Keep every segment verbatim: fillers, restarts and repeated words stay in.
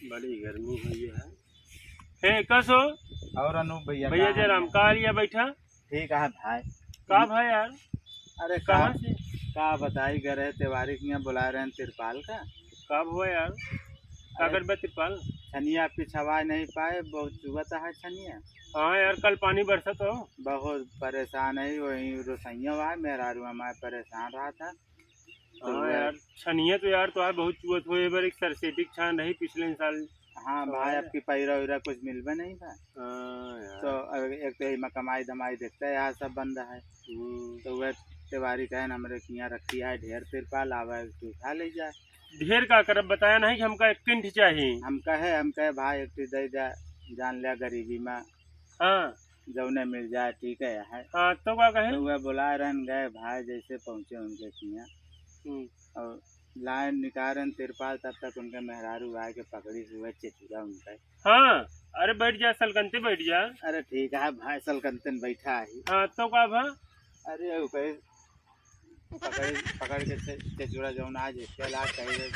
बड़ी गर्मी हुई है। हे, कस हो? और अनूप भैया, भैया का जय हाल राम, है? का हाल है, बैठा? ठीक है भाई। का भाई यार? अरे कहाँ का, से? का बताई, गए रहे तिवारी के यहाँ, बुलाए रहे तिरपाल का। का हुआ यार? का अरे, कर बा तिरपाल? छनिया पिछवा नहीं पाए, बहुत चुअत है छनिया। हाँ यार, कल पानी बरसत हो। बहुत परेशान है, वही रोसैया हुआ है, मेहरारू हमारे परेशान रहा था। तो हाँ वह यार, छनिया तो यार, तो यार बहुत चुअत हो, एक बार एक सरसेटिक छान रही पिछले साल। हाँ तो भाई, यार। अब की पैरा वैरा कुछ मिलबे नहीं बा। हाँ यार। तो अब एक तो एमा कमाई धमाई देखते हैं, यहाँ सब बंद है। हम्म। तो वह तिवारी कहन हमरे किहाँ रखी है ढेर तिरपाल, आवे तू उठा ले जा। ढेर का करब, बताया नहीं कि हमका एक टिंठ चाहिए। हम कहे, हम कहे भाई एक टिंठ दे जा, जान लिया गरीबी में। हाँ। जौने मिल जाए ठीक है, है। हाँ, तो का कहे? तो वह बुलाए रहन गए भाई, जैसे पहुँचे उनके किहाँ। हम्म। और लाइन निकारन तिरपाल, तब तक उनके मेहरारू आए के पकड़ी हुए चिचुरा उनके। हाँ, अरे बैठ जा सलकंते बैठ जा। अरे ठीक है भाई, सलकंतन बैठा है। हाँ, तो का भा? अरे वो कहे पकड़, पकड़ के चि-, चिचुरा जौन आज इसके लाग कहे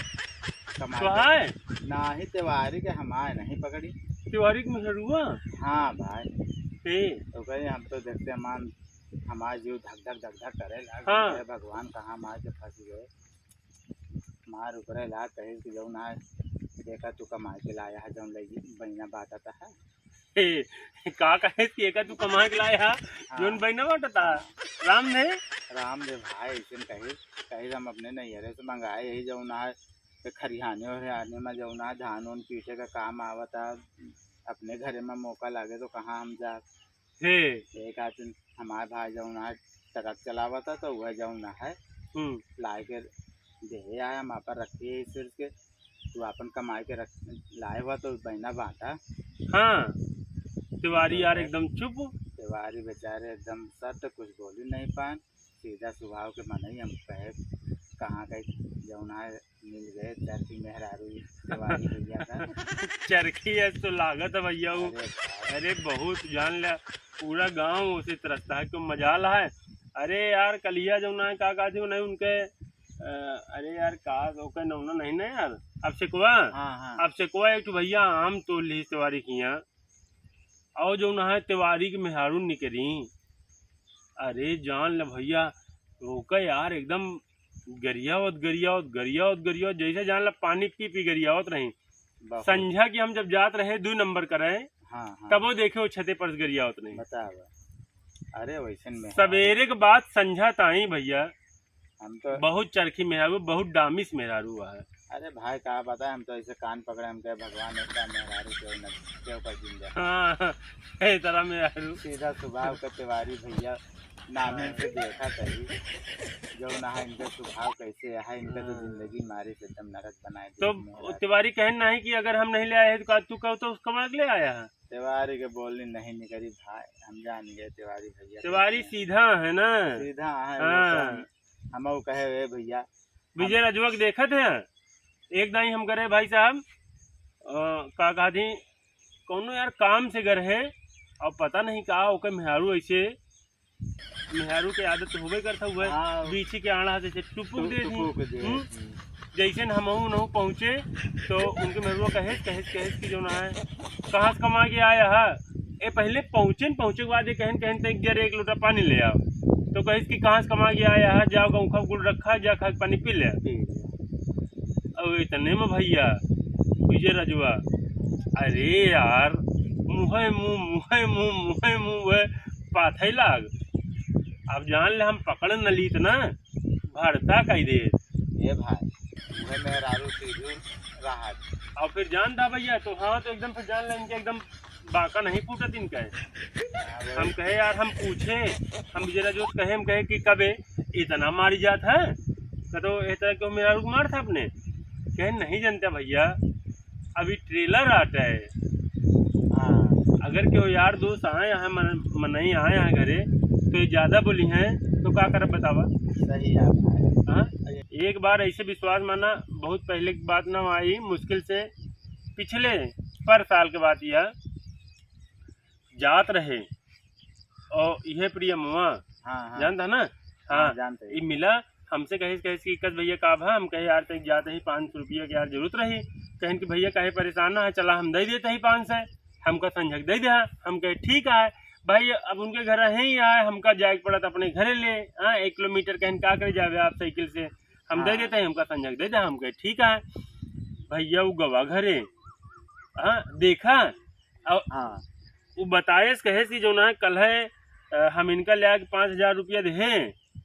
कमाए तो के। है? नाही, तिवारी के हमारे नहीं पकड़ी। तिवारी के मेहरुआ? हाँ भाई। हे। तो कहे हम तो देखते मान हमारे जीव धक धक धक धक करे लाग। हाँ। हे भगवान, कहाँ मार के फंस गए। मार ऊपरे लाग कहे कि जौन आज देखा तू कमाए के लाया है, जौन लगी बहिना बाटत है। ए, का कहे कि एका तू कमा के लाए हा, हाँ। जोन बहिना बाटत हा, राम दे। राम दे भाई, ऐसन कही, कही हम अपने नैहरे से मंगाए, यही जौन है, ते खरिहाने उरिहाने में जौन है, धान उन पीटे का काम आवत है, अपने घरे में मौका लागे तो कहाँ हम जा। हे। एक आदमी हमार भाई जौन है, ट्रक चलावत है, तो वह जौन है, हम्म। लाए के देहे आए, हम आपन रखिए इस सिर के, तू आपन कमाई के रख, लाए हुआ तो बहिना बांटा। हाँ, तिवारी यार एकदम चुप। तिवारी बेचारे एकदम सट, कुछ बोली नहीं पान, सीधा स्वभाव के मनई। हम कहे कहाँ के जौन है मिल गए चरखी मेहरारू तिवारी भैया का। चरखी है तो लागत है भैया वो। अरे भाई। अरे बहुत जान ले, पूरा गांव उसे तरसता है, क्यों मजाल है। अरे यार कलिया जौन है का कहते हो नहीं उनके अ, अरे यार, का ओकर नौना नहीं ना यार, अब सेकवा, हाँ, हाँ। अब सेकवा एक ठो भैया आम तोड़ ली तिवारी किहाँ, और जौन है तिवारी के मेहरारू निकरी, अरे जान ले भैया, ओकर यार एकदम गरियावत, गरियावत, गरियावत, गरियावत, जैसे जान ले पानी पी पी गरियावत रही। बहुत। संझा की हम जब जात रहे दुई नंबर करे, हाँ, हाँ। तबो देखे वो छते पर से गरियावत नहीं। बतावा। अरे वैसन में सवेरे के बाद संझा ताई भैया, हम तो बहुत चरखी मेहरारू, बहुत डामिस मेहरारू है। अरे भाई, का बताए, हम तो ऐसे कान पकड़े, हम कहे, "भगवान, ऐसा मेहरारू क्यों न, क्यों कर दिन दे।" हाँ, ए तरह मेहरारू। सीधा स्वभाव का तिवारी भैया, नामे से देखा तही, जौन है इनका स्वभाव कैसे है, इनका तो हाँ। जिंदगी मारे से एकदम नरक बनाए तो दिए मेहरारू। तिवारी कहन नहीं कि अगर हम नहीं ले आए हैं, तो का तू कहो तो उसका मार ले आया है? तिवारी के बोलनी नहीं निकली भाई, हम जान गए तिवारी भैया तिवारी कैसे हैं। सीधा है ना? सीधा है, हाँ। वैसा हम, हम वो कहे, "ए भैया, विजय हम" रजवा के देखत है, एक दाई हम करे भाई साहब, अ, का कहा थी, कौनो यार काम से घर है, और पता नहीं का ओकर मेहरारू ऐसे, मेहरारू के आदत तो होबे करता हुआ है, हाँ। बीछी के आड़ा से टुपुक टु-, दे दी। टुपुक दे हम्म? दी। जैसे न हमहू उनहू पहुँचे, तो उनके मेहरुआ कहेस, कहेस, कहेस कि जौन है, "कहाँ से कमा के आया है?" ए, पहले पहुँचे न, पहुँचे के बाद ये कहन, कहन, "तैं जरे एक लोटा पानी ले आओ।" तो कहेस कि, "कहाँ से कमा के आया है? जाओ, गौखा कुल रखा है, जा खा के पानी पी ले।" पी ले। अब इतने में भैया, विजय रजवा, अरे यार, मुँहे मुँह, मुँहे मुँह, मुँहे मुँह, वह पाथई लाग। अब जान ले, हम पकड़ न लीत ना, भरता कई दे। ए भाई, उहे मेहरारू सीधू रहत। और फिर जान दा भैया, तो हाँ, तो एकदम फिर जान ले इनके एकदम बांका नहीं फूटत इनका है। हाँ, वही। हम कहे यार, हम पूछे, हम जरा जो कहे, हम कहे कि कबे इतना मारी जात है, का तो ए तरह के मेहरारू के मार था अपने, कहे नहीं जानते भैया, अभी ट्रेलर आटा है। हाँ। अगर केहू यार दोस्त आए यहाँ, मन-, मनई आए यहाँ घरे, तो ये ज्यादा बोली हैं, तो का करब बतावा? सही बात है। हाँ? एक बार ऐसे विश्वास माना, बहुत पहले की बात ना आई, मुश्किल से पिछले पर साल के बात यह जात रहे, और यह प्रियमवा, हाँ, हाँ। जानता ना? हाँ, हाँ, जानते हैं। ई मिला, हमसे कहिस, कहिस कि "कस भैया का भा?" हम कहे, "यार, तैं जात ही पाँच सौ रुपया के यार जरूरत रही।" कहेन कि भइया काहे परेसान है, चला हम दइ देत ही पाँच सौ, हमका संझक दइ द्या। हम कहे ठीक है भाई, अब उनके घर ही आए, हमका जाए के पड़त अपने घरे ले, हाँ, एक किलोमीटर कहेन का करे जावे आप साइकिल से, हम दइ हाँ। देत ही, हमका संझक दइ द्या। हम कहे ठीक है। भइया उ गवा घरे, हाँ, देखा, और हाँ। उ बताएस कहेस कि जौन है कल्हे, अ, हम इनका ले आके पाँच हजार रुपया देहे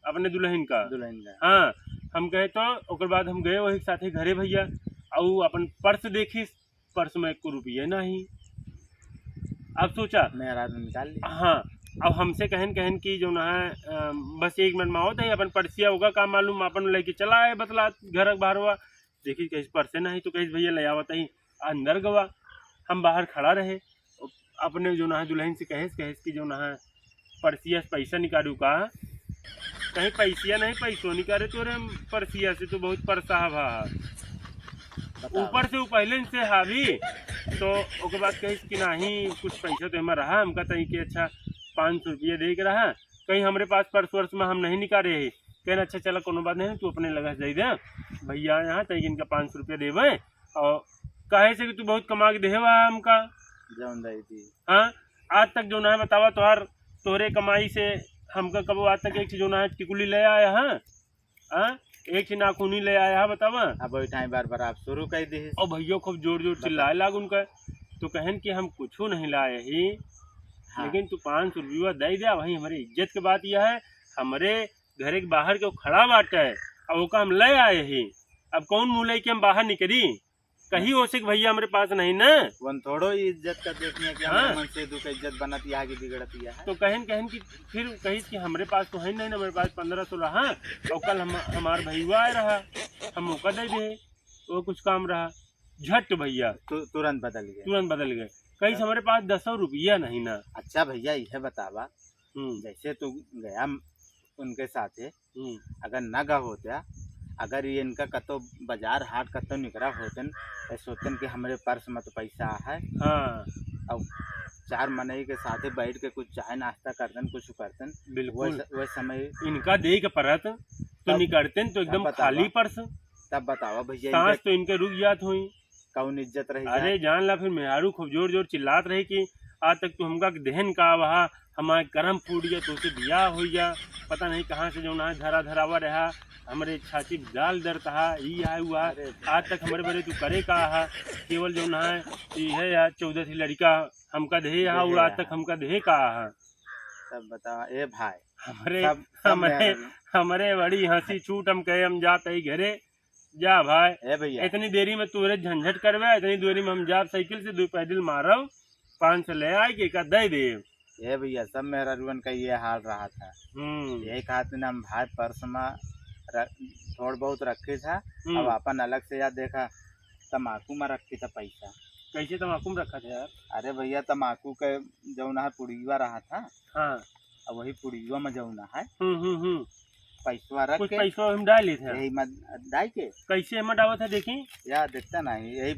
अपने दुलहिन का। दुलहिन का। हाँ, हम कहे तो ओकर बाद हम गए वही साथे घरे भइया, और उ अपन पर्स देखिस, पर्स में एको रुपया नहीं। अब सोचा। मेहरारू निकाल ली। हाँ, अब हमसे कहेन, कहेन कि जौन है, अ, बस एक मिनट में आवत ही, अपन पर्सिया होगा का मालूम, अपन लेके चला आए बतला घर के बाहरवा। देखी कहिस पर्से नहीं, तो कहिस भइया ले आवत ही। अंदर गवा, हम बाहर खड़ा रहे, अपने जौन है दुलहिन से कहेस, कहेस कि जौन है पर्सिया से पैसा निकालू का? कहीं पैसिया नहीं, पैसो निकाले तोरे पर्सिया से, तो बहुत परसा भा। बताओ। ऊपर से उ पहले से हावी, तो ओकर बाद कहिस कि नहीं, कुछ पैसा तो एमा रहा, हमका तई के अच्छा पाँच सौ रुपया दे के रहा, कहीं हमरे पास पर्स वर्स में हम नहीं निकाले ही। कहेन अच्छा चला कोनो बात नहीं, तू अपने लगा से दे दे, भइया यहाँ तई इनका पाँच सौ रुपया देवे, और काहे से कि तू बहुत कमा के देहे बा हमका। जौन दे दी। हाँ, आज तक जौन है बतावा तोहार, तोहरे कमाई से हमका कबो आज तक एक चीज जौन है टिकुली ले आया है, हाँ? एक चीज नाखूनी ले आया है बतावा। अब वही टाइम बार बार आप शुरू कर दी। और भइया खूब जोर जोर बता। चिल्लाए लाग उनका, तो कहेन कि हम कुछ नहीं लाए ही, हाँ। लेकिन तू पाँच सौ रुपया दे दे। वही हमरे इज्जत के बात यह है, हमरे घरे के बाहर के खड़ा बाटे, अब ओका हम ले आए ही, अब कौन मुँह लेके हम बाहर निकली? कही ओसे कि भइया हमरे पास नहीं ना। वन थोड़ो ही इज्जत का देखनी है कि हाँ। हमरे मनसेधू का इज्जत बनत या कि बिगड़त या है। तो कहेन, कहेन कि फिर कहिस कि हमरे पास तो है नहीं ना, हमरे पास पन्द्रह सौ रहा, और कल हम, हमार भइया आए रहा, हम ओका दे दे, वो कुछ काम रहा, झट भइया। तु-, तुरंत बदल गए। तुरंत बदल गए। कहिस हाँ। हमरे पास दसो रुपया नहीं ना। अच्छा भइया, यह बतावा, हम्म। जैसे तू गया उनके साथे, हम्म। अगर न गा होत्या, अगर ये इनका कतो बाजार हाट कतो निकरा होतन, ऐ सोचतन कि हमरे पर्स में तो पैसा है। हाँ। और चार मनई के साथे बैठ के कुछ चाय नाश्ता करतन, कुछ करतन। बिल्कुल। वह स-, वह समय इनका दे के परत, तो तब, निकरतन तो तब एकदम बतावा। खाली पर्स। तब बतावा भइया, सांस इनके तो इनके रुक जात होई। कौन इज्जत रही अरे जात? जान ला, फिर मेहरारू खूब जोर जोर चिल्लात रही कि आज तक तू हमका देहन का बहा, हमार करम फूट गया, तोसे बियाह हो गया, पता नहीं कहाँ से जौन है धरा धरावा रहा, हमरे छाती में गाल दर्द हा, ई है, उ है, अरे आज तक हमरे बरे तू करे का हा, केवल जौन है, ई है यार, चौदह ठी लड़िका हमका देहे हा, देहे और आज हा। तक हमका देहे का हा। तब बतावा, ए भाई, हमरे, सब, सब हमरे, मेहरारू। हमरे बड़ी हँसी छूट, हम कहे हम जात ही घरे, जा भाई, ए भइया। इतनी देरी में तोरे झंझट करबे, इतनी देरी में हम जाब साइकिल से, दो पैडल मारब, पाँच सौ ले आए के का दे दे। ए भइया, सब मेहरारुअन का ये हाल रहा था। हम्म। यही खातिर हम भाई पर्स में र-, थोड़ बहुत रखे था, हम्म। अब अपन अलग से यार देखा, तमाकू में रखे था पैसा। कैसे तमाकू में रखा था यार? अरे भइया, तमाकू के जौन है पुड़िया रहा था, हाँ। अब वही पुड़िया में जौन है, हम्म, हम्म, हम्म। पैसवा रख कुछ के पैसवा हम डाल लेते हैं। यही मत डाल के। कैसे हम डालत है देखी? या देखता नहीं, यही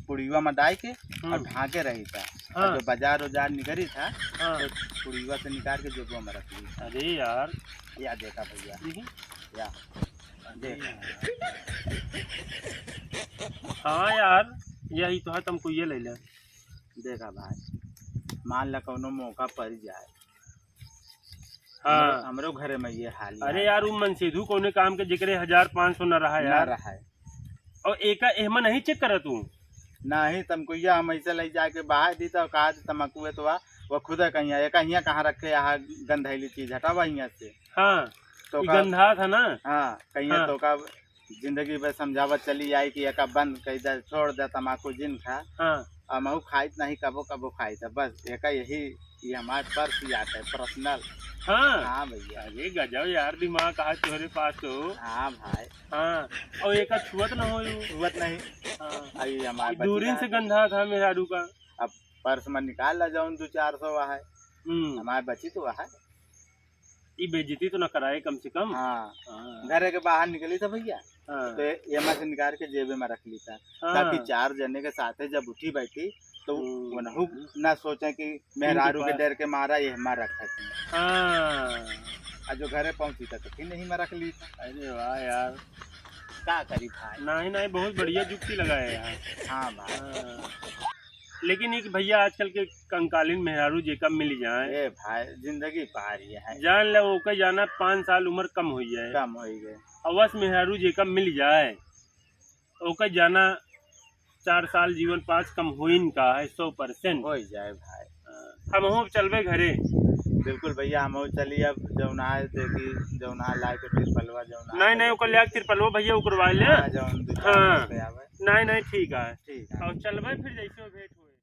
पुड़िया में डाल के हम्म। और ढाके रही था। हाँ। और जो बाजार उजार निकली था, हाँ। तो पुड़िया से निकाल के जेबवा में रख ली था। अरे यार। या देखा भइया। देखी? या। अरे देखा। यार। हाँ यार, यही तो है, तुमको ये ले ले। देखा भाई, मान ला कौनो मौका पड़ जाए, हाँ। हमरो, हमरो घरे में ये हाल अरे है। यार, उ मनसेधू कौने काम के जेकरे हजार पाँच सौ न रहा ना यार। रहा है। और एका एहमा नहीं चेक करत तू? नहीं, तमकुइया हम ऐसे ले जाके बाहर दी तो कहा दी तमकुए तो आ, वो खुद कहीं है, एका हियाँ कहाँ रखे, यहाँ गंधैली चीज हटावा हियाँ से। हाँ, तो ई का गंधा था ना? हाँ, कहीं हाँ। तो का जिंदगी भर समझावत चली आई कि एका बंद कर दे, छोड़ दे तमाकू जिन खा। हाँ। अब महू खाइत नहीं, कबो कबो खाइत है, बस एका यही, ये हमारे पर्स याद है, पर्सनल। हाँ। हाँ भइया। अरे गजब यार, दिमाग आज तोहरे पास तो। हाँ भाई। हाँ, और एका छुअत न हो यू। छुअत नहीं। हाँ। अभी हमारे ई दूरिन बची से रहा। गंधा था मेहरारू का। अब पर्स में निकाल ला जाऊन दो चार सौ है। हम्म। हमारे बची तो है। ई बेइज्जती तो ना कराए कम से कम। हाँ। हाँ। घरे के बाहर निकली था भइया, हाँ। तो एमा से निकाल के जेबे में रख ली था, हाँ। ताकि चार जने के साथे जब उठी बैठी तो हम्म। वनहु ना सोचे कि मेहरारू के डर के मारा ये हमारा रखा थी। हाँ। आ जो घरे पहुंची था तो फिर नहीं में रख ली था। अरे वाह यार। का करी भाई? नहीं, नहीं, बहुत बढ़िया जुक्ति लगाए यार। हाँ भाई। हाँ। लेकिन एक भैया आजकल के कंकालीन मेहरारू जेका मिल जाए। ए भाई, जिंदगी पार ये है। जान ले, ओके जाना पाँच साल उम्र कम हो जाए। कम हो गए। अवस मेहरारू जेका मिल जाए, ओके जाना चार साल जीवन पाँच कम होइन का है, सौ परसेंट। हो जाए भाई। हमहू अब चलबे घरे। बिल्कुल भैया, हमहू चली अब। जौना है देखी, जौना लाए के तिरपलवा, जौना नहीं, नहीं, ओकर लिया के तिरपलवा भैया, ओकर वाले। हाँ, जौन दो चार हाँ। दिन से आवे। नहीं, नहीं, ठीक है। ठीक है। और चलबे फिर जैसे भेंट